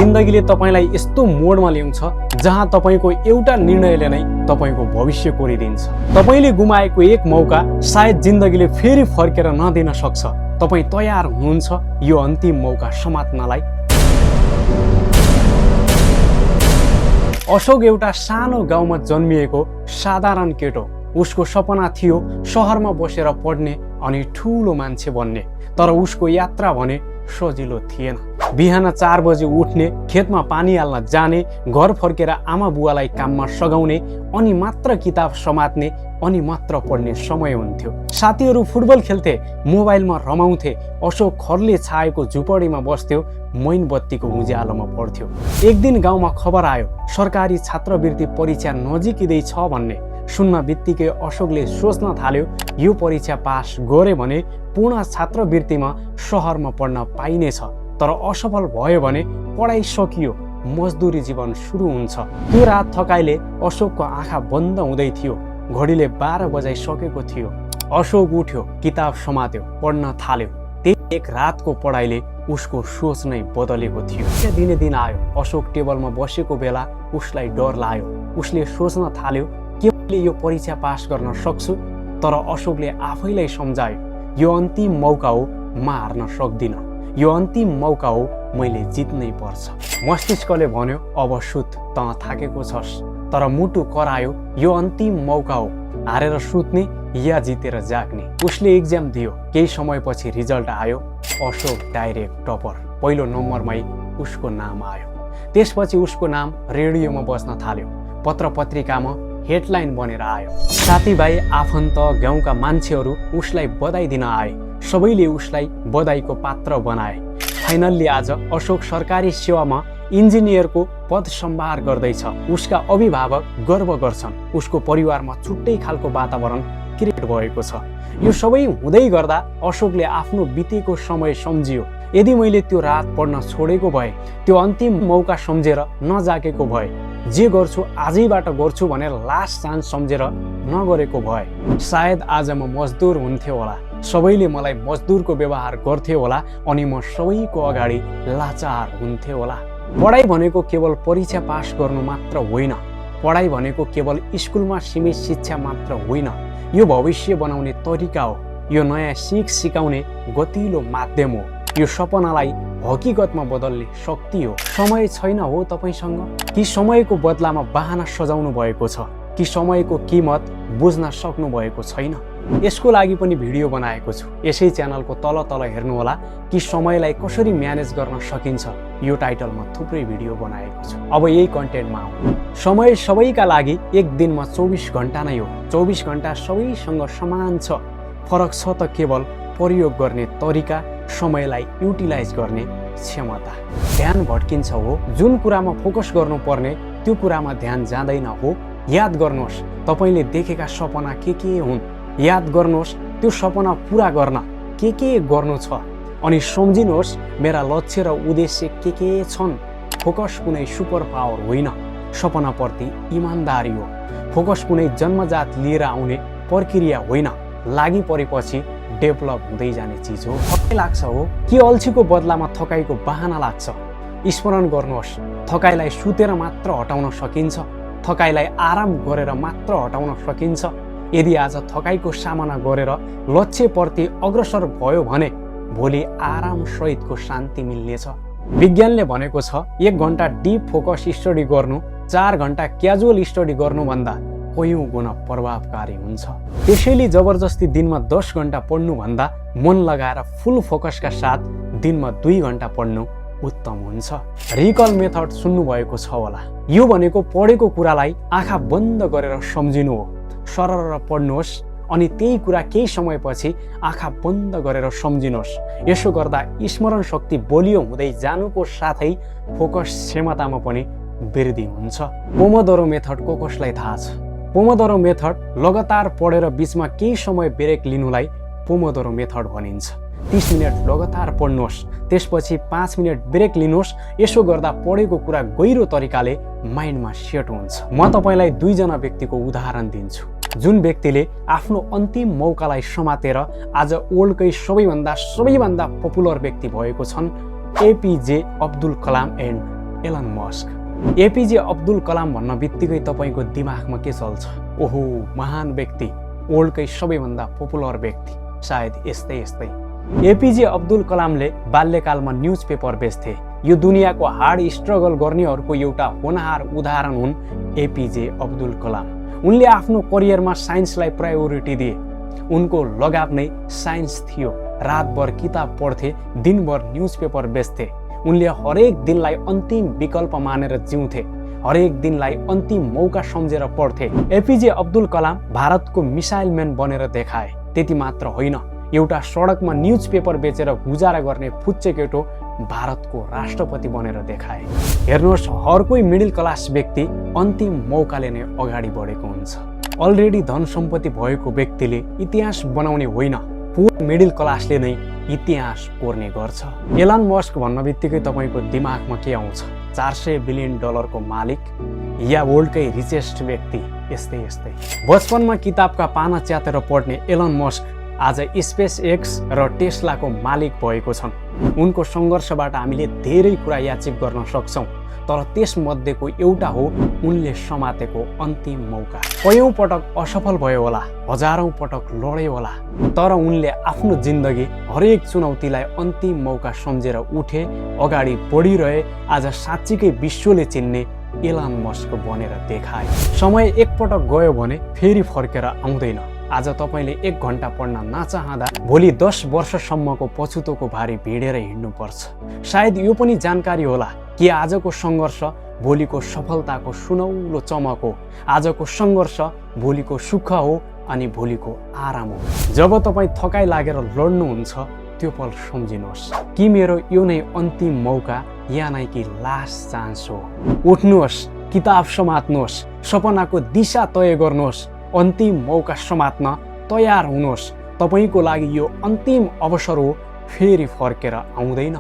जिन्दगीले तपाईलाई यस्तो मोडमा ल्याउँछ जहाँ तपाईको एउटा निर्णयले नै तपाईको भविष्य कोरिदिन्छ। तपाईले गुमाएको एक मौका सायद जिन्दगीले फेरि फर्केर नदिन सक्छ। तपाई तयार हुनुहुन्छ यो अन्तिम मौका समात्नलाई? अशोक एउटा सानो गाउँमा जन्मिएको साधारण केटो। उसको सपना थियो शहरमा बसेर पढ्ने अनि ठूलो मान्छे बन्ने। तर उसको यात्रा भने सजिलो थिएन। बिहान 4 बजे उठ्ने, खेतमा पानी हाल्न जाने, घर फर्केर आमा बुवालाई काममा सघाउने, अनि मात्र किताब समात्ने, अनि मात्र पढ्ने समय हुन्थ्यो। साथीहरू फुटबल खेल्थे, मोबाइलमा रमाउँथे। अशोक खरले छाएको झुपडीमा बस्थ्यो, मैनबत्तीको उज्यालोमा पढ्थ्यो। एक दिन गाउँमा खबर आयो सरकारी छात्रवृत्ति परीक्षा नजिकै छ भन्ने। सुन्न बित्तिकै अशोकले सोच्न थाल्यो यो परीक्षा पास गरे भने पूर्ण छात्रवृत्तिमा शहरमा पढ्न पाइनेछ। तर असफल भयो भने पढाइ सकियो, मजदुरी जीवन सुरु हुन्छ। त्यो रात थकाइले अशोकको आँखा बन्द हुँदै थियो। घडीले 12 बजाइसकेको थियो। अशोक उठ्यो, किताब समात्यो, पढ्न थाल्यो। त्यही एक रातको पढाइले उसको सोच नै बदलेको थियो। दिने दिन आयो। अशोक टेबलमा बसेको बेला उसलाई डर लाग्यो। उसले सोच्न थाल्यो के मैले यो परीक्षा पास गर्न सक्छु? तर अशोकले आफैलाई सम्झायो यो अन्तिम मौका हो, म हार्न सक्दिन। यो अन्तिम मौका हो, मैले जित्नै पर्छ। मस्तिष्कले भन्यो अब सुत, त थाकेको छस्। तर मुटु करायो यो अन्तिम मौका हो, हारेर सुत्ने या जितेर जाग्ने। उसले एक्जाम दियो। केही समयपछि रिजल्ट आयो। Ashok direct topper. पहिलो नम्बरमै उसको नाम आयो। त्यसपछि उसको नाम रेडियोमा बस्न थाल्यो। पत्र पत्रिकामा हेडलाइन बनेर आयो। साथीभाइ, आफन्त, गाउँका मान्छेहरू उसलाई बधाई दिन आए। सबैले उसलाई बधाईको पात्र बनाए। फाइनल्ली आज अशोक सरकारी सेवामा इन्जिनियरको पद सम्भार गर्दैछ। उसका अभिभावक गर्व गर्छन्। उसको परिवारमा छुट्टै खालको वातावरण क्रिएट भएको छ। यो सबै हुँदै गर्दा अशोकले आफ्नो बितेको समय सम्झियो। यदि मैले त्यो रात पढ्न छोडेको भए, त्यो अन्तिम मौका सम्झेर नजागेको भए, जे गर्छु आजैबाट गर्छु भनेर लास्ट चान्स सम्झेर नगरेको भए, सायद आज म मजदुर हुन्थ्यो होला। सबैले मलाई मजदुरको व्यवहार गर्थे होला अनि म सबैको अगाडि लाचार हुन्थ्यो होला। पढाइ भनेको केवल परीक्षा पास गर्नु मात्र होइन। पढाइ भनेको केवल स्कुलमा सीमित शिक्षा मात्र होइन। यो भविष्य बनाउने तरिका हो। यो नयाँ सिक सिकाउने गतिलो माध्यम हो। यो सपनालाई हकीकतमा बदल्ने शक्ति हो। समय छैन हो तपाईसँग? कि समयको बदलामा बहाना सजाउनु भएको छ? कि समयको कीमत बुझ्न सक्नु भएको छैन? यसको लागि पनि भिडियो बनाएको छु। यसै च्यानलको तल हेर्नुहोला कि समयलाई कसरी म्यानेज गर्न सकिन्छ। यो टाइटलमा थुप्रै भिडियो बनाएको छु। अब यही कन्टेन्टमा आउँ। समय सबैका लागि एक दिनमा 24 घण्टा नै हो। 24 घण्टा सबैसँग समान छ। फरक छ त केवल प्रयोग गर्ने तरिका, समयलाई युटिलाइज गर्ने क्षमता। ध्यान भड्किन्छ हो। जुन कुरामा फोकस गर्नुपर्ने त्यो कुरामा ध्यान जाँदैन हो। याद गर्नुहोस् तपाईले देखेका सपना के हुन्। याद गर्नुहोस् त्यो सपना पूरा गर्न के गर्नु छ। अनि सम्झिनुहोस् मेरा लक्ष्य र उद्देश्य के छन्। फोकस कुनै सुपर पावर होइन, सपनाप्रति इमान्दारी हो। फोकस कुनै जन्मजात लिएर आउने प्रक्रिया होइन, लागि परेपछि डेभलप हुँदै जाने चिज हो। थकाइ लाग्छ हो कि अल्छीको बदलामा थकाइको बहाना लाग्छ? स्मरण गर्नुहोस् थकाइलाई सुतेर मात्र हटाउन सकिन्छ। थकाइलाई आराम गरेर मात्र हटाउन सकिन्छ। यदि आज थकाइको सामना गरेर लक्ष्यप्रति अग्रसर भयो भने भोलि आराम सहितको शान्ति मिल्नेछ। विज्ञानले भनेको छ 1 घण्टा डिप फोकस स्टडी गर्नु 4 घण्टा क्याजुअल स्टडी गर्नुभन्दा कयौं गुणा प्रभावकारी हुन्छ। त्यसैले जबरजस्ती दिनमा 10 घण्टा पढ्नु भन्दा मन लगाएर फुल फोकसका साथ दिनमा 2 घण्टा पढ्नु उत्तम हुन्छ। रिकल मेथड सुन्नु भएको छ होला। यो भनेको पढेको कुरालाई आँखा बन्द गरेर सम्झिनु हो। सरर पढ्नुहोस् अनि त्यही कुरा केही समयपछि आँखा बन्द गरेर सम्झिनुहोस्। यसो गर्दा स्मरण शक्ति बलियो हुँदै जानुको साथै फोकस क्षमतामा पनि वृद्धि हुन्छ। पोमोडोरो मेथड कसलाई थाहा छ? पोमोडोरो मेथड लगातार पढेर बीचमा केही समय ब्रेक लिनुलाई पोमोडोरो मेथड भनिन्छ। 30 मिनट लगातार पढ्नुहोस्, त्यसपछि 5 मिनट ब्रेक लिनुहोस्। यसो गर्दा पढेको कुरा गहिरो तरिकाले माइन्डमा सेट हुन्छ। म तपाईलाई 2 जना व्यक्तिको उदाहरण दिन्छु जुन व्यक्तिले आफ्नो अन्तिम मौकालाई समातेर आज वर्ल्डकै सबैभन्दा पपुलर व्यक्ति भएको छन्। APJ Abdul Kalam and Elon Musk. APJ Abdul Kalam भन्न बित्तिकै तपाईँको दिमागमा के चल्छ? ओहो, महान व्यक्ति, वर्ल्डकै सबैभन्दा पपुलर व्यक्ति, सायद यस्तै यस्तै। एपीजे अब्दुल कलामले बाल्यकालमा न्युज पेपर बेच्थे। यो दुनियाँको हार्ड स्ट्रगल गर्नेहरूको एउटा होनहार उदाहरण हुन् एपीजे अब्दुल कलाम। उनले आफ्नो करियरमा साइन्सलाई प्रायोरिटी दिए। उनको लगाव नै साइन्स थियो। रातभर किताब पढ्थे, दिनभर न्युज पेपर बेच्थे। उनले हरेक दिनलाई अन्तिम विकल्प मानेर जिउँथे, हरेक दिनलाई अन्तिम मौका सम्झेर पढ्थे। एपीजे अब्दुल कलाम भारतको मिसाइल म्यान बनेर देखाए। त्यति मात्र होइन, एउटा सडकमा न्युज पेपर बेचेर गुजारा गर्ने फुच्चे केटो भारतको राष्ट्रपति बनेर देखाए। हेर्नुहोस्, हर कोही मिडल क्लास व्यक्ति अन्तिम मौकाले नै अगाडि बढेको हुन्छ। अलरेडी धन सम्पत्ति भएको व्यक्तिले इतिहास बनाउने होइन, पुर मिडल क्लासले नै इतिहास कोर्ने गर्छ। एलन मस्क भन्न बित्तिकै तपाईँको दिमागमा के आउँछ? 400 बिलियन डलरको मालिक या वर्ल्डकै रिचेस्ट व्यक्ति? यस्तै यस्तै। बचपनमा किताबका पाना च्यातेर पढ्ने एलन मस्क आज स्पेस एक्स र टेस्लाको मालिक भएको छन्। उनको सङ्घर्षबाट हामीले धेरै कुरा याचित गर्न सक्छौँ, तर त्यसमध्येको एउटा हो उनले समातेको अन्तिम मौका। कयौँ पटक असफल भयो होला, हजारौँ पटक लड्यो होला, तर उनले आफ्नो जिन्दगी हरेक चुनौतीलाई अन्तिम मौका सम्झेर उठे, अगाडि बढिरहे। आज साँच्चीकै विश्वले चिन्ने एलन मस्क बनेर देखाए। समय एकपटक गयो भने फेरि फर्केर आउँदैन। आज तपाईँले 1 घन्टा पढ्न नचाहँदा भोलि 10 वर्षसम्मको पछुतोको भारी भिडेर हिँड्नुपर्छ। सायद यो पनि जानकारी होला कि आजको सङ्घर्ष भोलिको सफलताको सुनौलो चमक हो। आजको सङ्घर्ष भोलिको सुख हो अनि भोलिको आराम हो। जब तपाईँ थकाइ लागेर लड्नुहुन्छ, त्यो पल सम्झिनुहोस् कि मेरो यो नै अन्तिम मौका या नै कि लास्ट चान्स हो। उठ्नुहोस्, किताब समात्नुहोस्, सपनाको दिशा तय गर्नुहोस्, अन्तिम मौका समात्न तयार हुनुहोस्। तपाईँको लागि यो अन्तिम अवसर हो, फेरि फर्केर आउँदैन।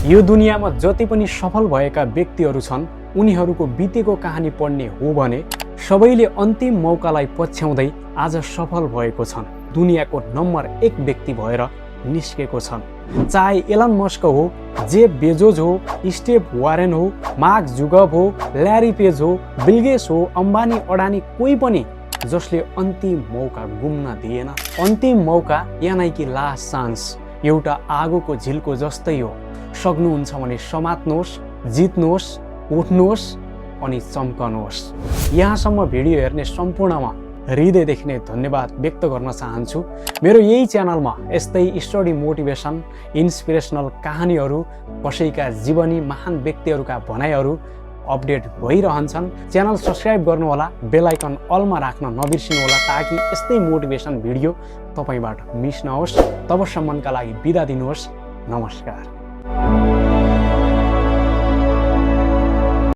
यो दुनियाँमा जति पनि सफल भएका व्यक्तिहरू छन्, उनीहरूको बितेको कहानी पढ्ने हो भने सबैले अन्तिम मौकालाई पछ्याउँदै आज सफल भएको छन्। दुनियाँको नम्बर 1 व्यक्ति भएर निस्केको छन्। चाहे एलन मस्क हो, जेफ बेजोस हो, स्टिभ वारेन हो, मार्क जुकर्बर्ग हो, ल्यारी पेज हो, बिल गेट्स हो, अम्बानी अडानी, कोही पनि जसले अन्तिम मौका गुम्न दिएन। अन्तिम मौका यानी कि लास्ट चान्स एउटा आगोको झिल्को जस्तै हो। सक्नुहुन्छ भने समात्नुहोस्, जित्नुहोस्, उठ्नुहोस् अनि चम्कनुहोस्। यहाँसम्म भिडियो हेर्ने सम्पूर्णमा हृदयदेखि नै धन्यवाद व्यक्त गर्न चाहन्छु। मेरो यही च्यानलमा यस्तै स्टडी मोटिभेसन, इन्सपिरेसनल कहानीहरू, कसैका जीवनी, महान व्यक्तिहरूका भनाइहरू अपडेट भइरहन्छन्। च्यानल सब्सक्राइब गर्नुहोला, बेल आइकन अलमा राख्न नबिर्सिनुहोला ताकि यस्तै मोटिभेसन भिडियो तपाईँबाट मिस नहोस्। तबसम्मका लागि बिदा दिनुहोस्। नमस्कार।